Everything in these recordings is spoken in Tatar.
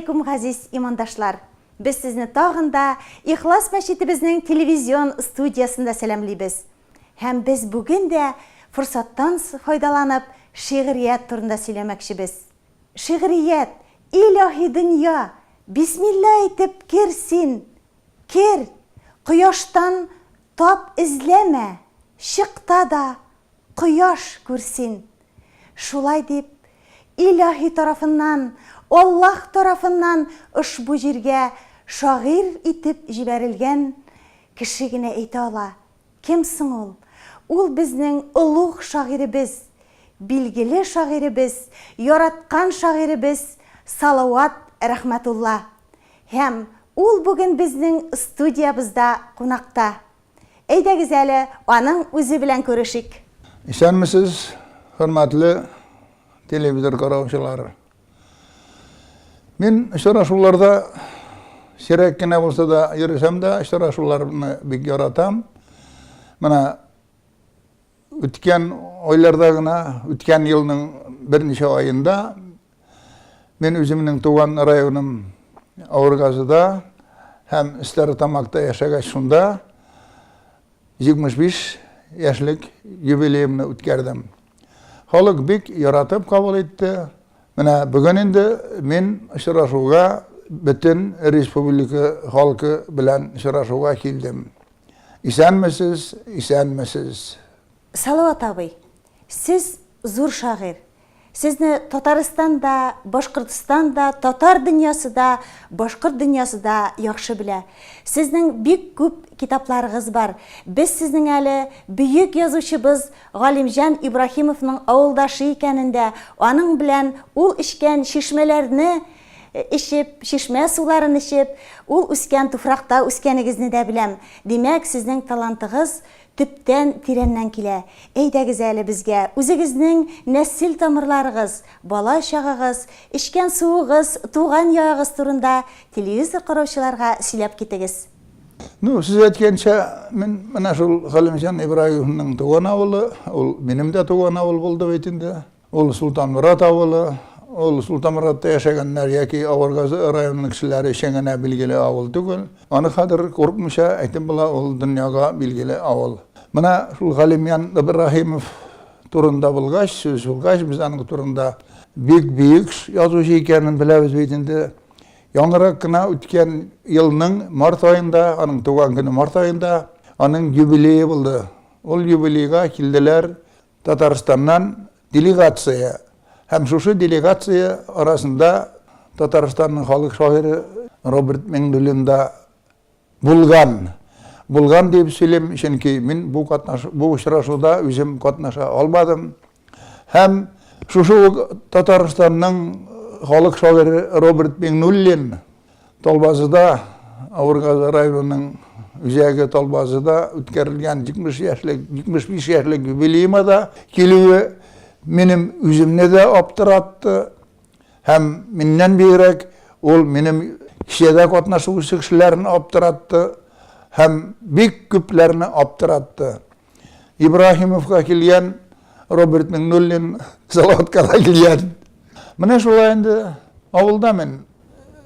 галәйкүм, газиз имандашлар! Без сезне тагын да Ихлас мәчетебезнең телевизион студиясендә сәламлибез. Һәм без бүген дә форсаттан файдаланып шигърият турында сөйләмәкчебез. Шигърият, илаһи дөнья, бисмилла әйтеп кер син, кер! Кояштан тап эзләмә, чыкта да кояш күр син! Шулай дип, илаһи тарафыннан, Аллаһ тарафыннан ошбу җиргә шагыйрь итеп җибәрелгән кеше генә әйтә ала. Кем соң ул? Ул безнең олуг шагыйребез, билгеле шагыйребез, яраткан шагыйребез Салават Рәхмәтулла. Һәм ул бүген безнең студиябызда кунакта. Әйдәгез әле, аның үзе белән күрешик. Исәнмесез, хөрмәтле телевизор караучылар. Мин очрашуларда сирәк кенә булса да йөресәм дә, очрашуларны бик яратам. Менә үткән айларда гына, үткән елның берничә аенда мин үземнең туган районым Авыргазыда һәм Стәрлетамакта яшәгәч шунда 75 яшьлек юбилеемны үткәрдем. Халык бик яратып кабул итте. Менә бүген инде мин очрашуга бөтен республика халкы белән очрашуга килдем. Исәнмесез, исәнмесез. Салават абый, сез зур шагыйрь. Сезне Татарстан да, Башкортстан да, татар дөньясы да, башкорт дөньясы да яхшы белә. Сезнең бик күп китапларыгыз бар. Без сезнең әле бөек язучыбыз Галимҗан Ибраһимовның авылдашы икәнен дә, аның белән ул эчкән чишмәләрне эчеп, чишмә суларын эчеп, ул үскән туфракта үскәнегезне дә беләм. Димәк, сезнең талантыгыз Төптән, тирәннән килә. Әйдәгез әле безгә, үзегезнең нәсел тамырларыгыз, бала чагыгыз, эчкән суыгыз, туган ягыгыз турында телевизор караучыларга сөйләп китегез. Ну, сез әйткәнчә, мин менә шул Галимҗан Ибраһимовның туган авылы, ул минем дә туган авыл булды бит инде. Ул Солтанморат авылы, ул Солтанморатта яшәгәннәр яки Авыргазы районының кешеләре өчен генә билгеле авыл түгел. Аны хәзер курыкмыйча әйтеп була, ул дөньяга билгеле авыл. Менә шул Галимьян Ибраһимов турында булгач, сүз булгач, без аның турында бик бөек язучы икәнен беләбез бит инде. Яңарак кына үткән елның март аенда, аның туган көне март аенда, аның юбилее булды. Ул юбилейга килделәр Татарстаннан делегация һәм шушы делегация арасында Татарстанның халык шагыйре Роберт Миңнуллин да булган. Булган дип сөйлим, чөнки мин бу катнаш бу очрашуда үзем катнаша алмадым. Һәм шушы ук Татарстанның халык шагыйре Роберт Миңнуллин Талбазыда, Авыргазы районының үзәге Талбазыда үткәрелгән 70 яшьлек, 75 яшьлек юбилеема да килүе минем үземне дә аптыратты. Һәм миннән бигрәк ул минем кичәдә катнашучы кешеләрне аптыратты һәм бик күпләрне аптыратты. Ибраһимовка килгән, Роберт Миңнуллин Салаватка да килгән. Менә шулай инде авылда мин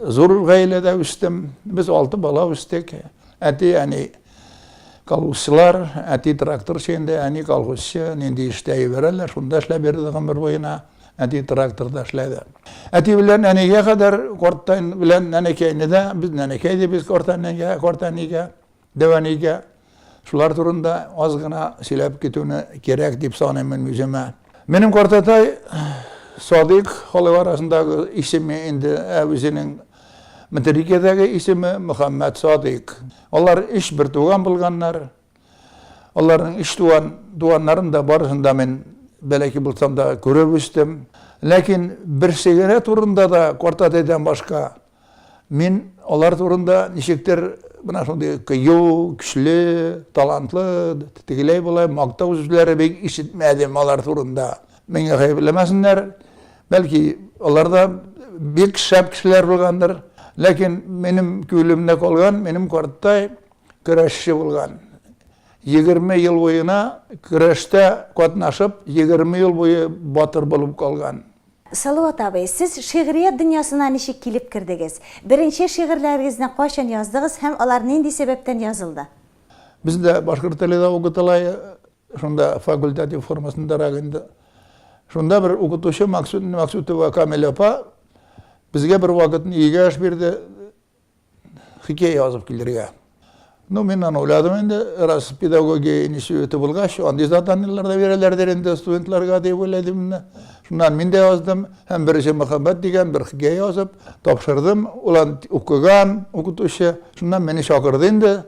зур гаиләдә үстем. Без алты бала үстек. Әти, әни колхозчылар, әти тракторчы инде, әни колхозчы, нинди эштә җибәрәләр, шунда эшләп йөрде гомер буена. Әти тракторда эшләде. Әти белән әнигә кадәр карттан белән нәнәкәйне дә, без нәнәкәй дибез картәнигә, картәнигә. Дәвәнигә шулар турында аз гына сөйләп китүне кирәк дип саныйм мин үземә. Минем картатай Садыйк халык арасындагы исеме инде, ә үзенең Метрикәдәге исеме Мөхәммәд Садыйк. Алар өч бер туган булганнар. Аларның өч туган туганнарын да барысын да мин бәләкәй булсам да күреп үстем. Ләкин берсе генә турында да картатайдан башка Мин алар турында ничектер менә шундый кыю, көчле, талантлы, тегеләй-болай мактау сүзләре бик ишетмәдем алар турында. Миңа гаепләмәсеннәр. Бәлки, алар да бик шәп кешеләр булгандыр. Ләкин минем күңелемдә калган, минем карттай көрәшче булган. 20 ел буена көрәштә катнашып, 20 ел буе батыр булып калган. Салават абый, сез шигърият дөньясына ничек килеп кердегез? Беренче шигырьләрегезне кайчан яздыгыз һәм алар нинди сәбәптән язылды? Бездә башкорт теле дә укытыла, шунда факультатив формасындарак инде. Шунда бер укытучы Максут, Максутова Камилә апа безгә бер вакыт өйгә эш бирде, хикәя язып килергә. Ну, мин аны уйладым инде, раз педагогия институты булгач, андый заданиеләр дә бирәләрдер инде студентларга дип уйладым инде. Шуннан мин дә яздым һәм беренче мәхәббәт дигән бер хикәя язып тапшырдым. Ул аны укыган укытучы, шуннан мине чакырды инде.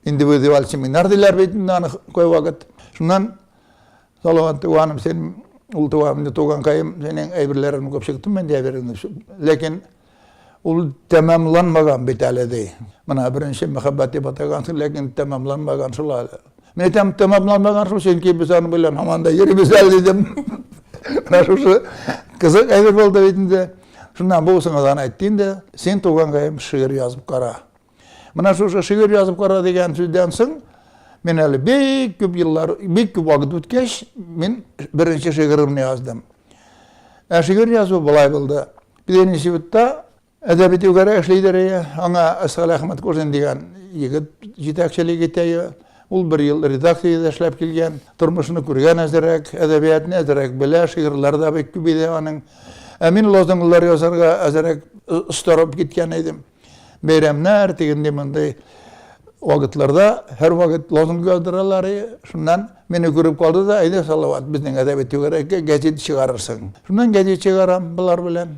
Индивидуаль семинар диләр бит инде аны кайвакыт. Шуннан Салават туганым, син ул туганым, инде туганкаем, синең әйберләреңне укып чыктым мин әйбереңне. Ләкин ул тәмамланмаган бит әле ди. Менә беренче мәхәббәт дип атагансың, ләкин тәмамланмаган шул әле. Мин әйтәм, тәмамланмаган шул, чөнки без аның белән һаман да йөрибез әле дидем. Менә шушы кызык әйбер булды бит инде. Шуннан бу сыңадан әйтте инде, син туганкаем шигырь язып кара. Менә шушы шигырь язып кара дигән сүздән соң, мин әле бик күп еллар, бик күп вакыт үткәч, мин беренче шигыремне яздым. Ә шигырь язу болай булды. Пединститутта әдәби түгәрәк эшлидер, аңа Әсгал Әхмәткужин дигән егет җитәкчелек итә. Ул бер ел редакциядә эшләп килгән, тормышны күргән әзерәк, әдәбиятны әзерәк белә, шигырьләр дә бик күп иде аның. Ә мин лозунглар язарга әзерәк остарып киткән идем. Бәйрәмнәр, тегенди мондый вакытларда һәрвакыт лозунг яздыралар. Шуннан мине күреп калды да, әйдә, Салават, безнең әдәби түгәрәккә гәзит чыгарырсың. Шуннан гәзит чыгарам болар белән.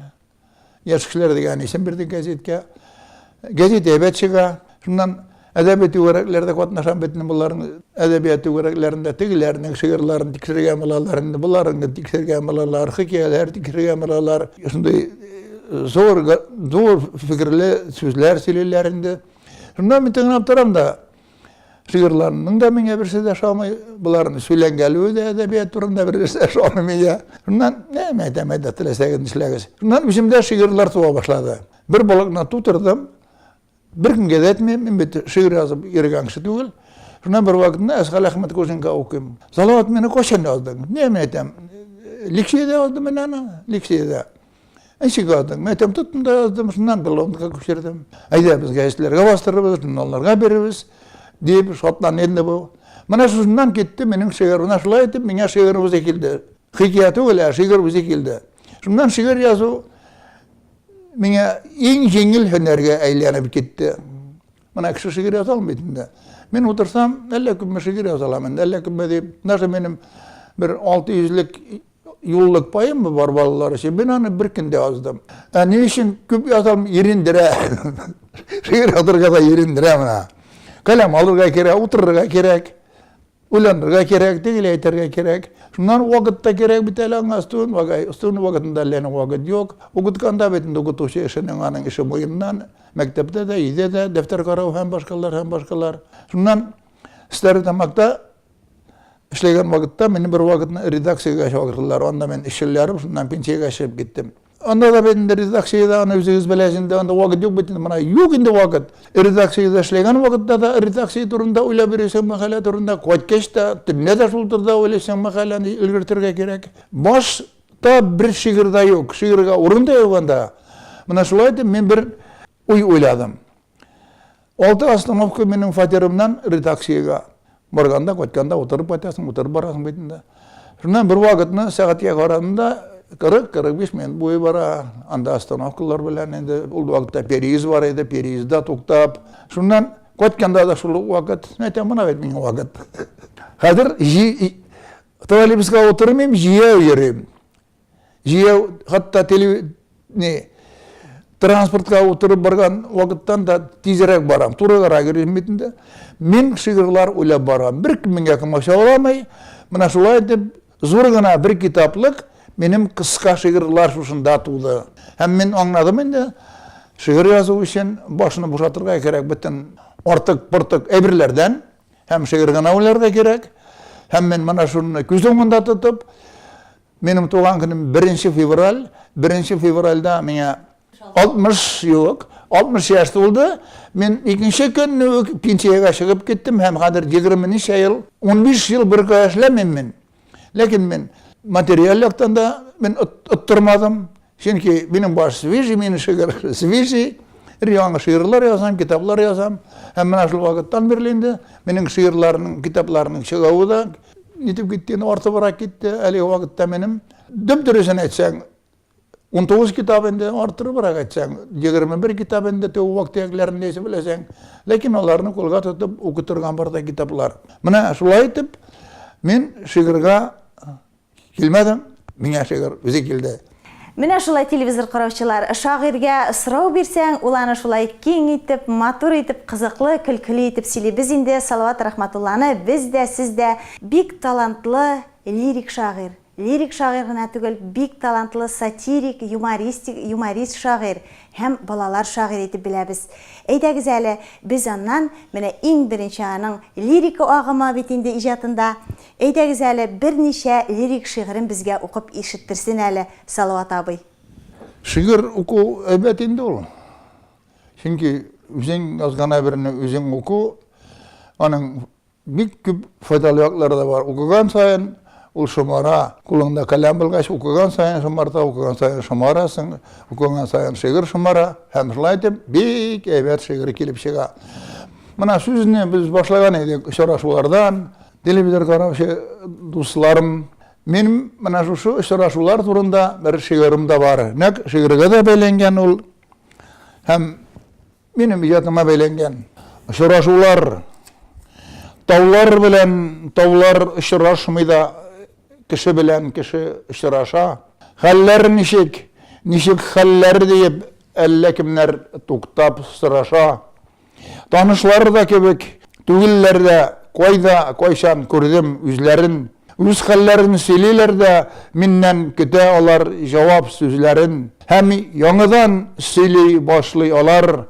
Яшь кешеләр дигән исем бирдек гәзиткә. Гәзит әйбәт чыга. Шуннан әдәби түгәрәкләрдә катнашам бит инде боларның әдәбият түгәрәкләрендә тегеләрнең шигырьләрен тикшергән булалар инде, боларны тикшергән булалар, хикәяләр тикшергән булалар. Шундый зур, зур фикерле сүзләр сөйлиләр инде. Шуннан мин тыңлап торам да, шигырьләрнең дә миңа берсе дә ошамый, боларның сөйләнгәлүе дә әдәбият турында берсе дә ошамый миңа. Шуннан, нә, әйтәм, әйдә, теләсәгез нишләгез. Шуннан үземдә шигырьләр туа башлады. Бер блокнот тутырдым, Беркемгә дә әйтмим, мин бит шигырь язып йөргән кеше түгел. Шуннан бер вакытны Әсгал Әхмәткужинга укыйм. Салават, мине кайчан яздың? Не, мин әйтәм, лекциядә яздым мин аны, лекциядә. Ничек яздың? Мин әйтәм, тоттым да яздым, шуннан блокнотка күчердем. Әйдә, без гәзитләргә бастырырбыз, журналларга бирербез, дип шатланды инде бу. Менә шуннан китте минем шигырь. Менә шулай итеп миңа шигырь үзе килде. Хикәя түгел, ә шигырь үзе килде. Шуннан шигырь язу миңа иң җиңел һөнәргә әйләнеп китте. Менә кеше шигырь яза алмый инде. Мин утырсам, әллә күпме шигырь яза алам инде, әллә күпме дип. Даже минем бер 600лек юллык поэма бар балалар өчен. Мин аны бер көндә яздым. Ә ни өчен күп язам? Ирендерә. Шигырь язырга да ирендерә менә. Каләм алырга кирәк, утырырга кирәк. Уйланырга кирәк, тегеләй әйтергә кирәк. Шуннан вакыт та кирәк бит әле аңа студент вакыт. Студент вакытында әллә ни вакыт юк. Укытканда бит инде укытучы эшенең аның эше муеннан. Мәктәптә дә, өйдә дә дәфтәр карау һәм башкалар, һәм башкалар. Шуннан Стәрлетамакта эшләгән вакытта мине бер вакытны редакциягә чакырдылар. Анда мин өч ел ярым, шуннан пенсиягә чыгып киттем. Анда да бит инде редакциядә аны үзегез беләсез инде, анда вакыт юк бит инде, менә юк инде вакыт. Редакциядә эшләгән вакытта да редакция турында уйлап йөрисең, мәкалә турында, кайткач та, төнлә дә шул турыда уйлыйсың, мәкаләне өлгертергә кирәк. Башта бер шигырь дә юк, шигырьгә урын да юк анда. Менә шулай итеп мин бер уй уйладым. Алты остановка минем фатирымнан редакциягә. Барганда, кайтканда утырып кайтасың, утырып барасың бит инде. Шуннан бер вакытны сәгатькә карадым да, 40-45 минут буе бара. Анда остановкалар белән инде ул вакытта переезд бар иде, переездда туктап. Шуннан кайтканда да шул ук вакыт. Әйтәм, менә бит миңа вакыт. Хәзер троллейбуска утырмыйм, җәяү йөрим. Җәяү, хәтта теле, не, транспортка утырып барган вакыттан да тизрәк барам, турыграк йөрим бит инде. Мин шигырьләр уйлап барам. Беркем миңа комачауламый. Менә шулай итеп, зур гына бер китаплык минем кыска шигырьләр шушында туды. Һәм мин аңладым инде, шигырь язу өчен башны бушатырга кирәк бөтен артык-портык әйберләрдән. Һәм шигырь генә уйларга кирәк. Һәм мин менә шуны күз уңында тотып, минем туган көнем 1 февраль, 1 февральдә миңа 60 юк, 60 яшь тулды. Мин икенче көнне үк пенсиягә чыгып киттем һәм хәзер 20 ничә ел, 15 ел беркая эшләмим мин. Ләкин мин материаль яктан да мин оттырмадым. Чөнки минем баш свежий, минем шигырь свежий. Өр-яңы шигырьләр язам, китаплар язам. Һәм менә шул вакыттан бирле инде минем шигырьләрнең, китапларның чыгуы да нитеп китте, инде артыбрак китте. Әлеге вакытта минем дөп-дөресен әйтсәң, 19 китап инде, арттырыбрак әйтсәң, 21 китап инде теге вак-төякләрен дә беләсәң. Ләкин аларны кулга тотып укый торган бар да китаплар. Менә шулай итеп мин шигырьгә Килмәдем, миңа шигырь үзе килде. Менә шулай телевизор караучылар, шагыйрьгә сорау бирсәң, ул аны шулай киң итеп, матур итеп, кызыклы, көлкеле итеп сөйли. Без инде Салават Рахматулланы, без дә, сез дә бик талантлы лирик шагыйрь, лирик шагыйрь генә түгел, бик талантлы сатирик, юмористик, юморист шагыйрь һәм балалар шагыйре итеп беләбез. Әйдәгез әле, без аннан, менә иң беренче аның лирика агымы бит инде иҗатында, Әйдәгез әле, берничә лирик шигырен безгә укып ишеттерсен әле Салават абый. Шигырь уку әйбәт инде ул. Чөнки үзең язган әйберне үзең уку, аның бик күп файдалы яклары да бар. Укыган саен ул шомара. Кулыңда каләм булгач, укыган саен шомарта, укыган саен шомарасың, укыган саен шигырь шомара һәм шулай итеп бик әйбәт шигырь килеп чыга. Менә сүзне без башлаган идек очрашулардан. Телевизор караучы дусларым, минем менә шушы очрашулар турында бер шигырем дә бар. Нәкъ шигырьгә дә бәйләнгән ул һәм минем иҗатыма бәйләнгән. Очрашулар таулар белән таулар очрашмый да, кеше белән кеше очраша. Хәлләр ничек, ничек хәлләр диеп, әллә кемнәр туктап сораша. Танышлар да кебек, түгелләр дә, кайда, кайчан күрдем үзләрен. Үз хәлләрен сөйлиләр дә, миннән көтә алар җавап сүзләрен. Һәм яңадан сөйли башлый алар,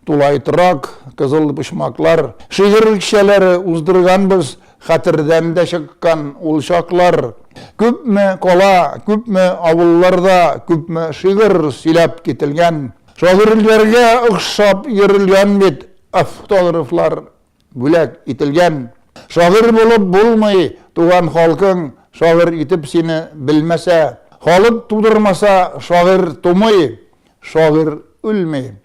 тулай торак, кызыл почмаклар. Шигырь кичәләре уздырганбыз, хәтердән дә чыккан ул чаклар. Күпме кала, күпме авылларда, күпме шигырь сөйләп кителгән. Шагыйрьләргә охшап йөрелгән бит, автографлар бүләк ителгән. Шагыйрь булып булмый, туган халкың шагыйрь итеп сине белмәсә. Халык тудырмаса, шагыйрь тумый, шагыйрь үлми,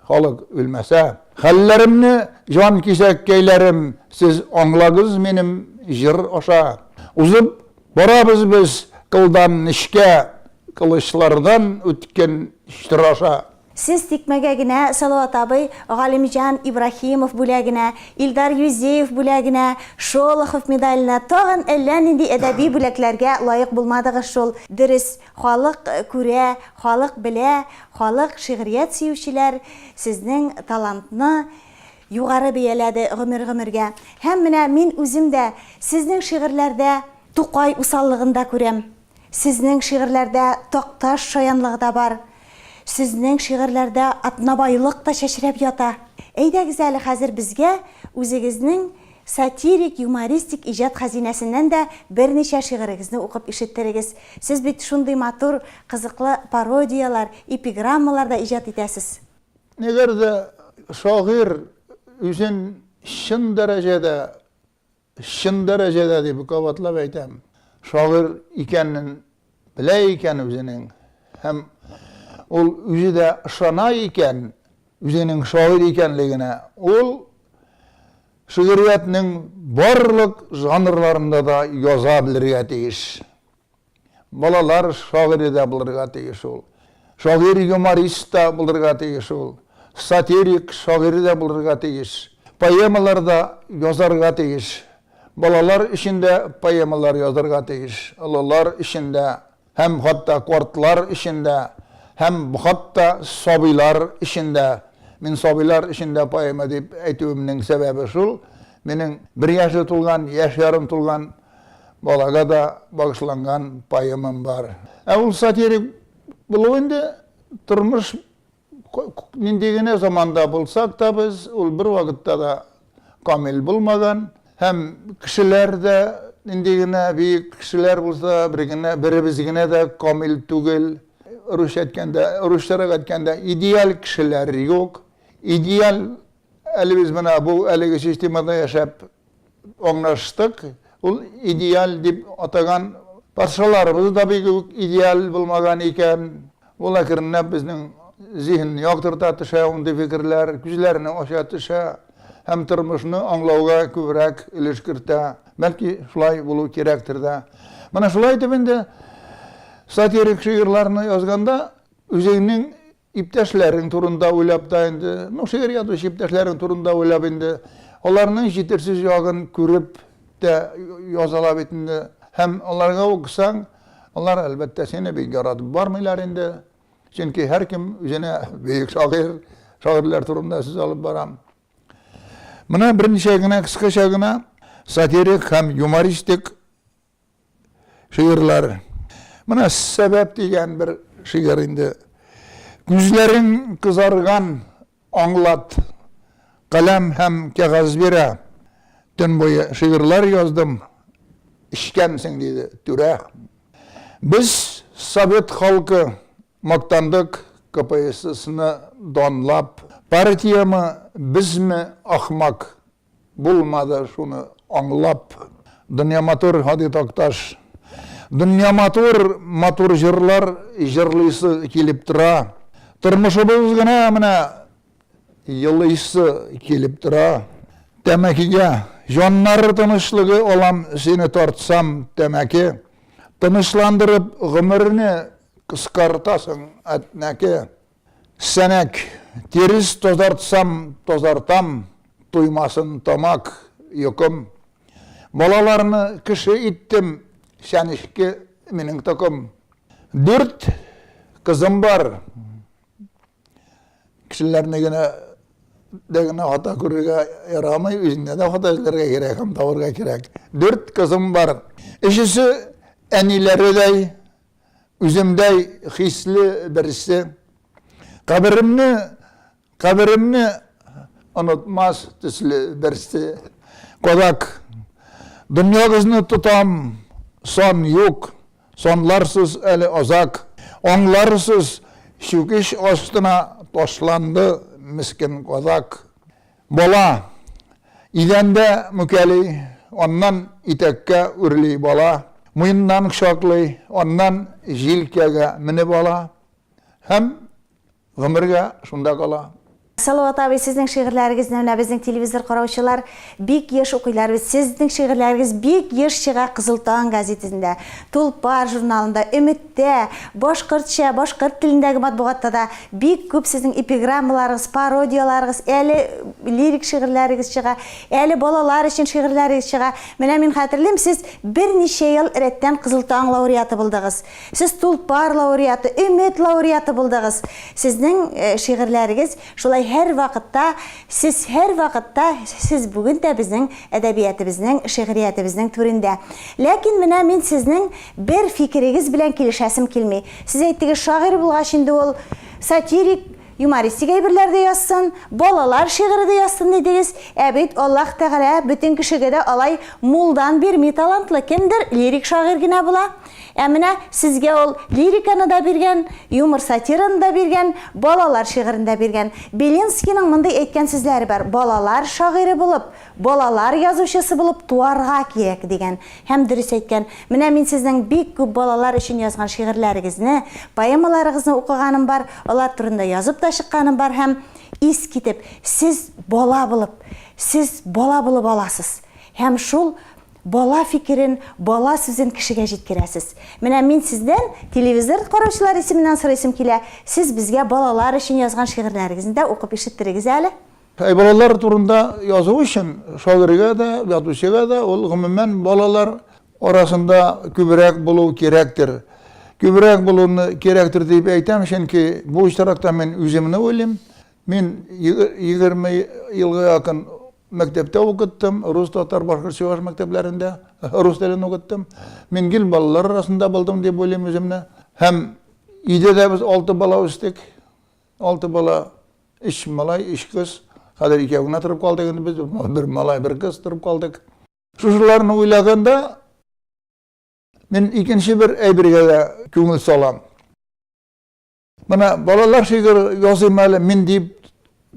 халык үлмәсә. Хәлләремне, җан кисәккәйләрем, сез аңлагыз минем җыр аша. Узып Барабыз без кылдан нечкә кылычлардан үткен чор аша. Сез тикмәгә генә, Салават абый, Галимҗан Ибраһимов бүләгенә, Илдар Юзеев бүләгенә, Шолохов медаленә, тагын әллә нинди әдәби бүләкләргә лаек булмадыгыз шул. Дөрес, халык күрә, халык белә, халык, шигърият сөючеләр сезнең талантны югары бәяләде гомер-гомергә. Һәм менә мин үзем дә сезнең шигырьләрдә Тукай усаллыгын да күрәм. Сезнең шигырьләрдә Такташ шаянлыгы да бар. Сезнең шигырьләрдә Атнабайлык та чәчрәп ята. Әйдәгез әле хәзер безгә үзегезнең сатирик, юмористик иҗат хәзинәсеннән дә берничә шигырегезне укып ишеттерегез. Сез бит шундый матур, кызыклы пародияләр, эпиграммалар да иҗат итәсез. Әгәр дә шагыйрь үзен чын дәрәҗәдә, чын дәрәҗәдә дип кабатлап әйтәм, шагыйрь икәнен белә икән үзенең һәм ул үзе дә ышана икән үзенең шагыйрь икәнлегенә, ул шигъриятнең барлык жанрларында да яза белергә тиеш. Балалар шагыйре дә булырга тиеш ул. Шагыйрь-юморист та булырга тиеш ул. Сатирик шагыйрь дә булырга тиеш. Поэмалар да язарга тиеш. Балалар өчен дә поэмалар язарга тиеш, олылар өчен дә һәм хатта картлар өчен дә, һәм хатта сабыйлар өчен дә. Мин сабыйлар өчен дә поэма дип әйтүемнең сәбәбе шул, минем бер яше тулган, яшь ярым тулган Балага да багышланган поэмам бар. Ә ул сатирик булу инде тормыш нинди генә заманда булсак та без ул бер вакытта да камил булмаган һәм кешеләр дә нинди генә бөек кешеләр булса, бер генә беребез генә дә камил түгел. Русча әйткәндә, русчарак әйткәндә, идеаль кешеләр юк. Идеаль әле без менә бу әлеге системада яшәп аңлаштык, ул идеаль дип атаган Патшаларыбыз да бик үк идеаль булмаган икән. Ул әкренләп безнең зиһенне яктырта төшә, андый фикерләр күзләрне ача төшә һәм тормышны аңлауга күбрәк өлеш кертә. Бәлки, шулай булу кирәктер дә. Менә шулай итеп инде сатирик шигырьләрне язганда үзеңнең Иптәшләрең турында уйлап та инде, ну, шигырь язучы иптәшләрең турында уйлап инде, аларның җитешсез ягын күреп тә языла бит инде. Һәм аларга укысаң, алар, әлбәттә, сине бик яратып бармыйлар инде. Чөнки һәркем үзенә бөек шагыйрь, шагыйрьләр турында сүз алып бара. Менә берничә генә, кыскача гына сатирик һәм юмористик Шигырьләр. Менә Сәбәп дигән бер шигырь инде. Күзләрең кызарган, аңлат. Каләм һәм кәгазь бирә. Төн буе шигырьләр яздым. Эчкәнсең, диде түрә. Без, совет халкы, мактандык КПССны данлап. Партияме, безме ахмак? Булмады шуны аңлап. Дөнья матур, Һади Такташ. Дөнья матур, матур җырлар җырлыйсы килеп тора. Тормышыбыз гына менә елыйсы килеп тора. Тәмәкегә җаннар тынычлыгы алам сине тартсам тәмәке. Тынычландырып гомерне кыскартасың, әтнәке. Сәнәк, тирес тазартсам, тазартам, туймасын тамак, йокым. Балаларны кеше иттем, чәнечке минең токым. Дүрт кызым бар. Кешеләрне генә дә генә хата күрергә ярамый, үзеңдә дә хата эзләргә кирәк һәм табырга кирәк. Дүрт кызым бар. Өчесе әниләредәй, Үземдәй хисле берсе. Каберемне, каберемне онытмас төсле берсе. Кадак. Дөньягызны тотам, сан юк, санларсыз әле азак. Аңларсыз, чүкеч астына ташланды мескен кадак. Бала идәндә мүкәли, аннан итәккә үрли бала, муеннан кочаклый, аннан җилкәгә менеп ала һәм гомергә шунда кала. Салават абый, сезнең шигырьләрегезне менә безнең телевизор караучылар бик еш укыйлар бит. Сезнең шигырьләрегез бик еш чыга Кызыл таң газетасында, Тулпар журналында, Өмет Тә, башкортча, башкорт телендәге матбугатта да бик күп сезнең эпиграммаларыгыз, пародияларыгыз, әле лирик шигырьләрегез чыга, әле балалар өчен шигырьләрегез чыга. Менә мин хәтерлим, сез берничә ел рәттән Кызыл таң лауреаты булдыгыз. Сез Тулпар лауреаты, Өмет лауреаты булдыгыз. Сезнең шигырьләрегез Шулай һәрвакытта, сез һәрвакытта, сез бүген дә безнең әдәбиятебезнең, шигъриятебезнең түрендә. Ләкин менә мин сезнең бер фикерегез белән килешәсем килми. Сез әйттегез, шагыйрь булгач инде ул сатирик, юмористик әйберләр дә язсын, балалар шигыре дә язсын дидегез. Ә бит Аллаһ Тәгалә бөтен кешегә дә алай мулдан бирми талантлы. Кемдер лирик шагыйрь генә була. Ә менә сезгә ул лириканы да биргән, юмор-сатираны да биргән, балалар шигырен дә биргән. Белинскийның мондый әйткән сүзләре бар, Балалар шагыйре булып, балалар язучысы булып туарга кирәк, дигән. Һәм дөрес әйткән. Менә мин сезнең бик күп балалар өчен язган шигырьләрегезне, поэмаларыгызны укыганым бар, алар турында язып та чыкканым бар һәм, ис китеп, сез бала булып, сез бала булып аласыз. Һәм шул Бала фикерен, бала сүзен кешегә җиткерәсез. Менә мин сездән, телевизор караучылар исеменнән сорыйсым килә, сез безгә балалар өчен язган шигырьләрегезне дә укып ишеттерегез әле. Әй, балалар турында язу өчен шагыйрьгә дә, язучыга да ул гомумән балалар арасында күбрәк булу кирәктер. Күбрәк булуны кирәктер дип әйтәм, чөнки бу очракта мин үземне уйлыйм. Мин 20 елга якын мәктәптә укыттым, рус, татар, башкорт, чуваш мәктәпләрендә рус телен укыттым. Мин гел балалар арасында булдым дип уйлыйм үземне. Һәм өйдә дә без алты бала үстек. Алты бала, өч малай, өч кыз. Хәзер икәү генә торып калдык инде без, бер малай, бер кыз торып калдык. Шушыларны уйлаганда мин икенче бер әйбергә дә күңел салам. Менә балалар шигырь языйм әле мин дип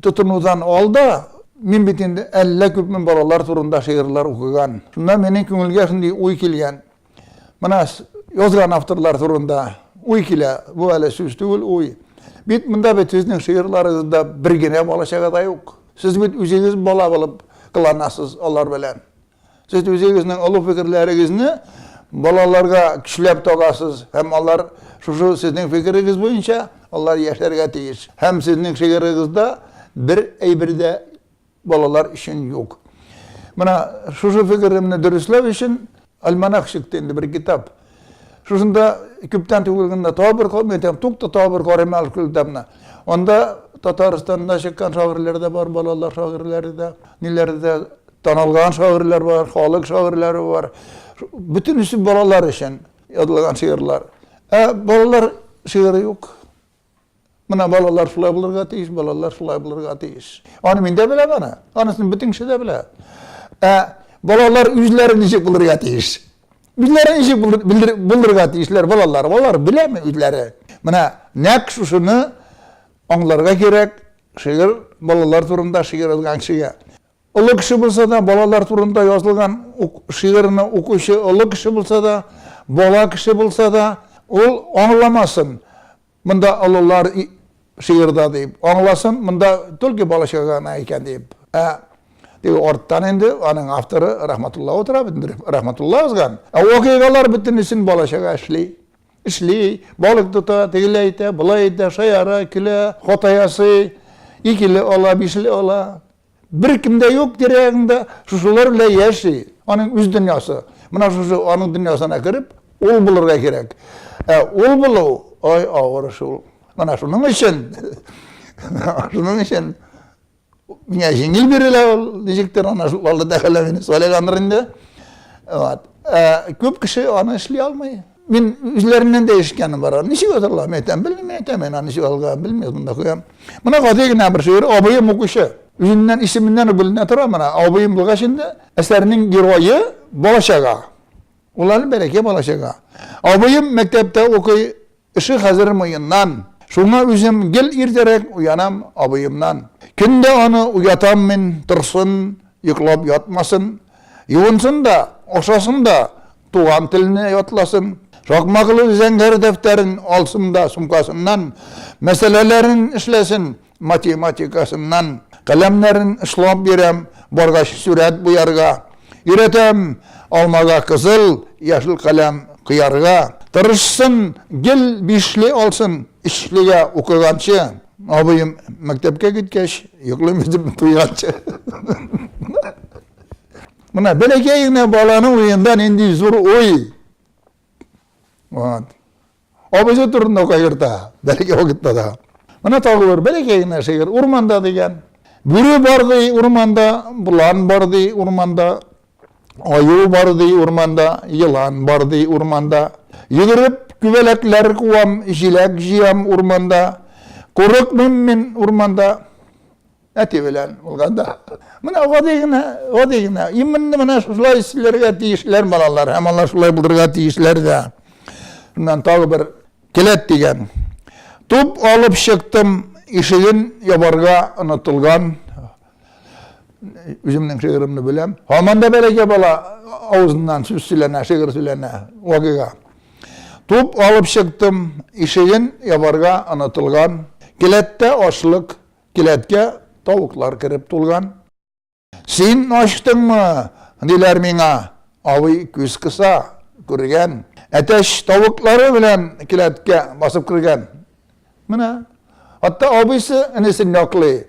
тотынудан алда, мин бит инде әллә күпме балалар турында шигырьләр укыган. Шунда минем күңелгә шундый уй килгән. Менә язган авторлар турында уй килә. Бу әле сүз түгел, уй. Бит монда бит сезнең шигырьләрегездә бер генә бала-чага да юк. Сез бит үзегез бала булып кыланасыз алар белән. Сез үзегезнең олы фикерләрегезне балаларга көчләп тагасыз һәм алар шушы сезнең фикерегез буенча алар яшәргә тиеш. Һәм сезнең шигырегездә бер әйбер дә балалар өчен юк. Менә шушы фикеремне дөресләү өчен альманах чыкты инде бер китап. Шушында күптән түгел генә тагы бер мин әйтәм, тукта тагы бер карыйм әле шул китапны. Анда Татарстанда чыккан шагыйрьләр дә бар, балалар шагыйрьләре дә, ниләре дә, танылган шагыйрьләр бар, халык шагыйрьләре бар. Бөтенесе балалар өчен язылган шигырьләр. Ә балалар шигыре юк. Менә балалар шулай булырга тиеш, балалар шулай булырга тиеш. Аны мин дә беләм аны. Анысын бөтен кеше дә белә. Ә балалар үзләре ничек булырга тиеш? Үзләре ничек булырга тиешләр балалар? Алар беләме үзләре? Менә нәкъ шушыны аңларга кирәк, шигырь балалар турында шигырь язган кешегә. Олы кеше булса да, балалар турында язылган шигырьне укучы олы кеше булса да, бала кеше булса да, ул аңламасын. Монда олылар шигырьдә дип, аңласын, монда только бала-чага гына икән дип. Ә теге арттан инде аның авторы Рәхмәтулла утыра бит инде, Рәхмәтулла язган. Ә вакыйгалар бөтенесен бала-чага эшли. Эшли, балык тота, тегеләй итә, болай итә, шаяра, көлә, хата ясый, икеле ала, бишле ала. Беркем дә юк тирә-ягыңда, шушылар белән яши. Аның үз дөньясы. Менә шушы аның дөньясына кереп, ул булырга кирәк. Ә ул булу, ай, авыр шул. Менә шуның өчен, шуның өчен миңа җиңел бирелә ул, ничектер ана шул Алла Тәгалә мине сайлагандыр инде. Вот. Ә күп кеше аны эшли алмый. Мин үзләреннән дә ишеткәнем бар. Ничек язарла? Мин әйтәм, белмим, мин әйтәм, мин аны ничек алганын белмим, монда куям. Менә гади генә бер шигырь, абыем укучы. Үзеннән исеменнән үк беленә тора, менә абыем булгач инде, әсәрнең герое бала-чага. Ул әле бәләкәй бала-чага. Абыем мәктәптә укый, Эше хәзер муеннан. Шуңа үзем гел иртәрәк уянам абыемнан. Көн дә аны уятам мин, торсын, йоклап ятмасын. Юынсын да, ашасын да, туган теленә ятласын. Шакмаклы зәңгәр дәфтәрен алсын да сумкасыннан, мәсьәләләрен эшләсен, математикасыннан. Каләмнәрен очлап бирәм, баргач сурәт буярга. Өйрәтәм алмага кызыл, яшел каләм кыярга. Тырышсын, гел бишле алсын, өчлегә укыганчы. Абыем мәктәпкә киткәч, йоклыйм дип туйганчы. Менә бәләкәй генә баланың уенда нинди зур уй. Вот. Абыйсы турында кайгырта, бәләкәй вакытта да. Менә тагы бер бәләкәй генә шигырь, Урманда дигән. Бүре бар ди урманда, болан бар ди урманда, аю бар ди урманда, елан бар ди урманда. Йөгереп күбәләкләр куам, җиләк җыям урманда. Курыкмыйм мин урманда. Әти белән булганда. Менә гади генә, гади генә. Именно менә шулай сөйләргә тиешләр балалар, һәм алар шулай булырга тиешләр дә. Шуннан тагы бер келәт дигән. Туп алып чыктым, ишеген ябарга онытылган. Үземнең шигыремне беләм. Һаман да бәләкәй бала авызыннан сүз сөйләнә, шигырь сөйләнә, вакыйга. Туп алып чыктым, ишеген ябарга онытылган. Келәттә ашлык, Келәткә тавыклар кереп тулган. Син ачтыңмы? диләр миңа. Абый күз кыса, күргән. Әтәч тавыклары белән келәткә басып кергән. Менә. Хәтта абыйсы энесен яклый.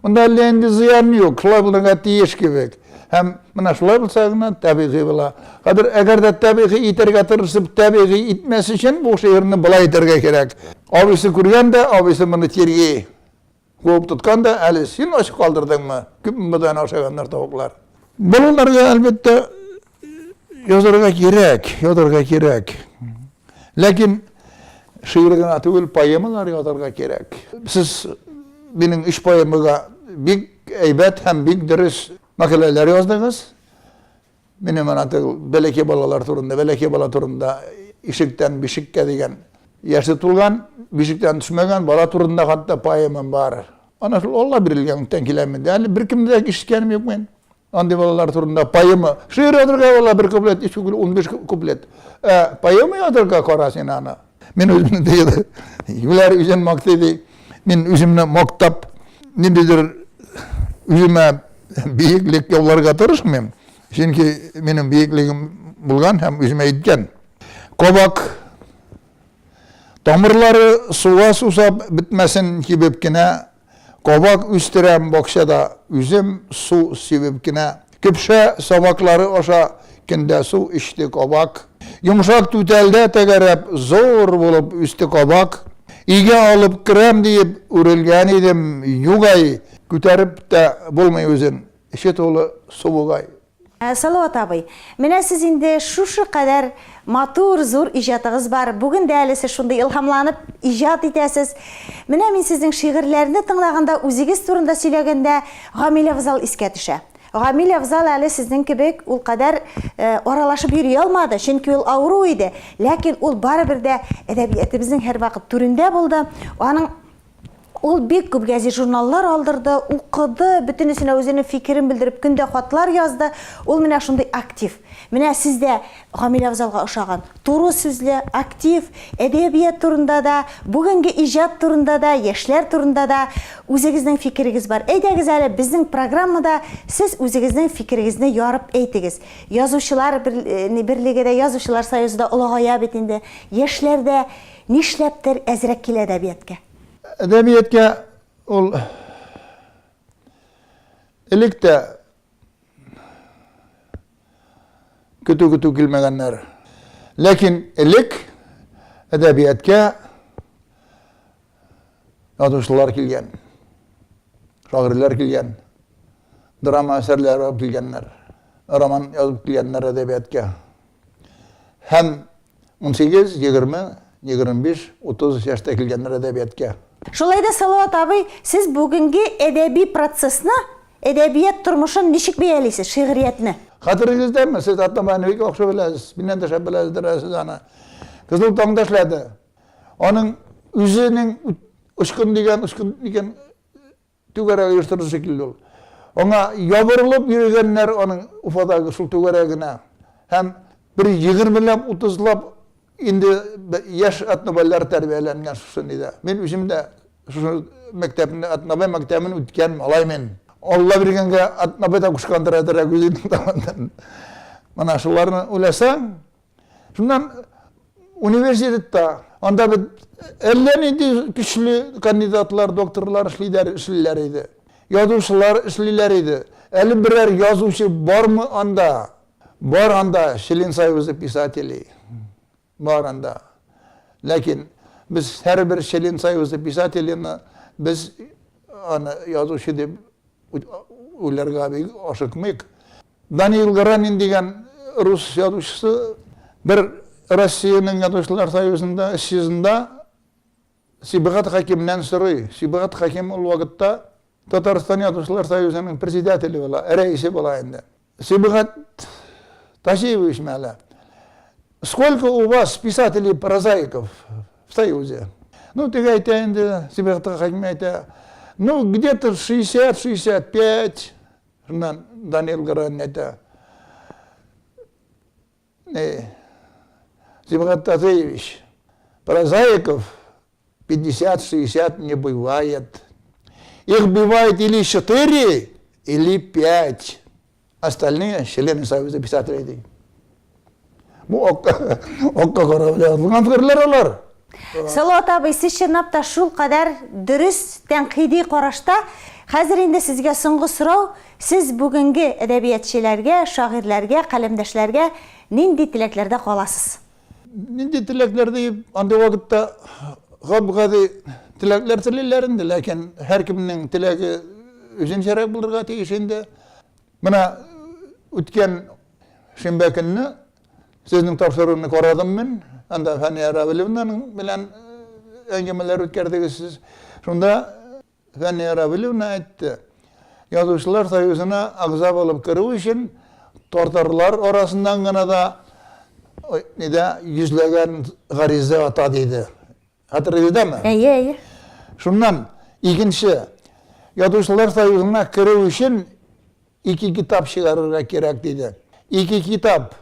Монда әллә инде зыян юк, шулай булырга тиеш кебек. Һәм менә шулай булса гына табигый була. Хәзер әгәр дә табигый итәргә тырышып, табигый итмәс өчен бу шигырьне болай итәргә кирәк. Абыйсы күргән дә, абыйсы моны тирги. Куып тоткан да, әле син ачып калдырдыңмы? Күпме бодан ашаганнар тавыклар. Балаларга, әлбәттә, язарга кирәк, язарга кирәк. Ләкин шигырь генә түгел, поэмалар язарга кирәк. Сез минем өч поэмага бик әйбәт һәм бик дөрес мәкаләләр яздыгыз. Минем ана теге бәләкәй балалар турында, бәләкәй бала турында ишектән бишеккә дигән яше тулган, бишектән төшмәгән бала турында хәтта поэмам бар. Ана шул Алла бирелгәнлектән киләм инде. Әле беркемдә дә ишеткәнем юк мин. Андый балалар турында поэма, шигырь язырга була бер куплет, өч куплет, 15 куплет. Ә поэма язырга кара син аны. Мин үземне ди, юләр үзен мактый ди. Мин үземне мактап, ниндидер үземә биеклек яуларга тырышмыйм. Чөнки минем биеклегем булган һәм үземә әйткән. Кабак тамырлары суга сусап бетмәсен кибеп кенә Кабак үстерәм бакчада, үзем су сибеп кенә. Көпшә сабаклары аша көндә су эчте кабак. Йомшак түтәлдә тәгәрәп, зур булып үсте кабак. Өйгә алып керәм диеп үрелгән идем, юк әй, күтәреп тә булмый үзен, эче тулы су бугай. Салават абый, менә сез инде шушы кадәр матур, зур иҗатыгыз бар. Бүген дә әле сез шундый илһамланып иҗат итәсез. Менә мин сезнең шигырьләрне тыңлаганда, үзегез турында сөйләгәндә Гамил Афзал искә төшә. Гамил Афзал әле сезнең кебек ул кадәр аралашып йөри алмады, чөнки ул авыру иде. Ләкин ул барыбер дә әдәбиятебезнең һәрвакыт түрендә булды. Аның Ул бик күп гәзит-журналлар алдырды, укыды, бөтенесенә үзенең фикерен белдереп, көн дә хатлар язды. Ул менә шундый актив. Менә сез дә Гамил Афзалга ошаган. Туры сүзле, актив, әдәбият турында да, бүгенге иҗат турында да, яшьләр турында да үзегезнең фикерегез бар. Әйдәгез әле, безнең программада сез үзегезнең фикерегезне ярып әйтегез. Язучылар берлеге дә, Язучылар союзы да олыгая бит инде. Яшьләр дә нишләптер әзрәк килә әдәбияткә. Әдәбияткә ул элек тә көтү-көтү килмәгәннәр. Ләкин элек әдәбияткә язучылар килгән, шагыйрьләр килгән, драма әсәрләре алып килгәннәр, роман язып килгәннәр әдәбияткә. Һәм 18, 20, 25, 30 яшьтә килгәннәр әдәбияткә. Шулай да, Салават абый, сез бүгенге әдәби процессны, әдәбият тормышын ничек бәялисез, шигъриятне? Хәтерегездәме, сез Атнабайны бик яхшы беләсез, миннән дә шәп беләсездер әле сез аны. Кызыл таңда эшләде. Аның үзенең Очкын дигән, Очкын дигән Түгәрәк оештырды шикелле ул. Аңа ябырылып йөргәннәр аның Уфадагы шул түгәрәгенә. Һәм бер егермеләп, утызлап инде яшь атнабайлар тәрбияләнгән шушы нидә. Мин үзем дә шушы мәктәпне, Атнабай мәктәбен үткән малай мин. Алла биргәнгә Атнабай да кушкандыр әзрәк үзенең тарафыннан. Менә шуларны уйласаң, Шуннан университетта, анда бит әллә нинди көчле кандидатлар, докторлар эшлиләр, эшлиләр иде. Язучылар эшлиләр иде. Әле берәр язучы бармы анда? Бар анда член союза писателей. Бар анда. Ләкин без һәрбер член союза писателейны без аны язучы дип уйларга бик ашыкмыйк. Даниил Гаранин дигән рус язучысы бер Россиянең язучылар союзында, съездында Сибгат Хәкимнән сорый. Сибгат Хәким ул вакытта Татарстан язучылар союзының председателе була, рәисе була инде. Сибгат Тасиевич мәле, сколько у вас писателей прозаиков в союзе? Ну, теге әйтә инде, Сибгат Хәким әйтә, ну, где-то 60-65, Шуннан Данил Гаранин әйтә, Сибгат Тазыевич, прозаиков 50-60 не бывает. Их бывает или 4, или 5. Остальные члены Союза писателей. Бу окка, окка карап язылган фикерләр алар. Салават абый, сез чынлап та шулкадәр дөрес тәнкыйди карашта. Хәзер инде сезгә соңгы сорау, сез бүгенге әдәбиятчеләргә, шагыйрьләргә, каләмдәшләргә нинди теләкләрдә каласыз? Нинди теләкләр диеп, андый вакытта гап-гади теләкләр телиләр инде, ләкин һәркемнең теләге үзенчәрәк булырга тиеш инде. Менә үткән шимбә көнне сезнең тапшыруны карадым мин. Анда Фәния Равилевнаның белән әңгәмәләр үткәрдегез сез. Шунда Фәния Равилевна әйтте, Язучылар союзына әгъза булып керү өчен татарлар арасыннан гына да нидә йөзләгән гариза ата диде. Хәтерегездәме? Әйе, әйе. Шуннан икенче, Язучылар союзына керү өчен. Ике китап чыгарырга кирәк, диде. Ике китап,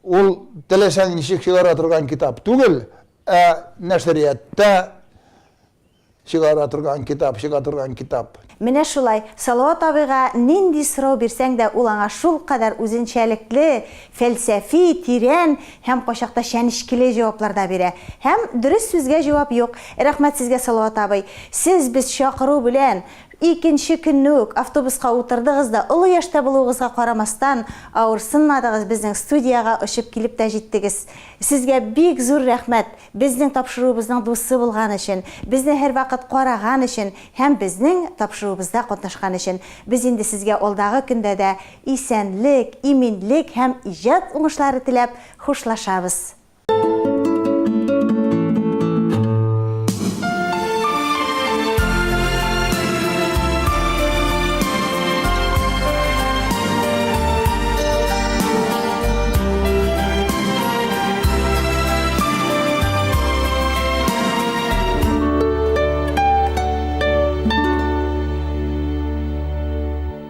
ул теләсәң ничек чыгара торган китап түгел, ә нәшриятта чыгара торган китап, чыга торган китап. Менә шулай, Салават абыйга нинди сорау бирсәң дә, ул аңа шулкадәр үзенчәлекле, фәлсәфи, тирән һәм кайчакта чәнечкеле җаваплар да бирә. Һәм дөрес сүзгә җавап юк. Рәхмәт сезгә, Салават абый. Сез без чакыру белән Икенче көнне үк автобуска утырдыгыз да, олы яшьтә булуыгызга карамастан, авырсынмадыгыз, безнең студиягә очып килеп тә җиттегез. Сезгә бик зур рәхмәт, безнең тапшыруыбызның дусы булган өчен, безне һәрвакыт караган өчен һәм безнең тапшыруыбызда катнашкан өчен. Без инде сезгә алдагы көндә дә исәнлек, иминлек һәм иҗат уңышлары теләп хушлашабыз.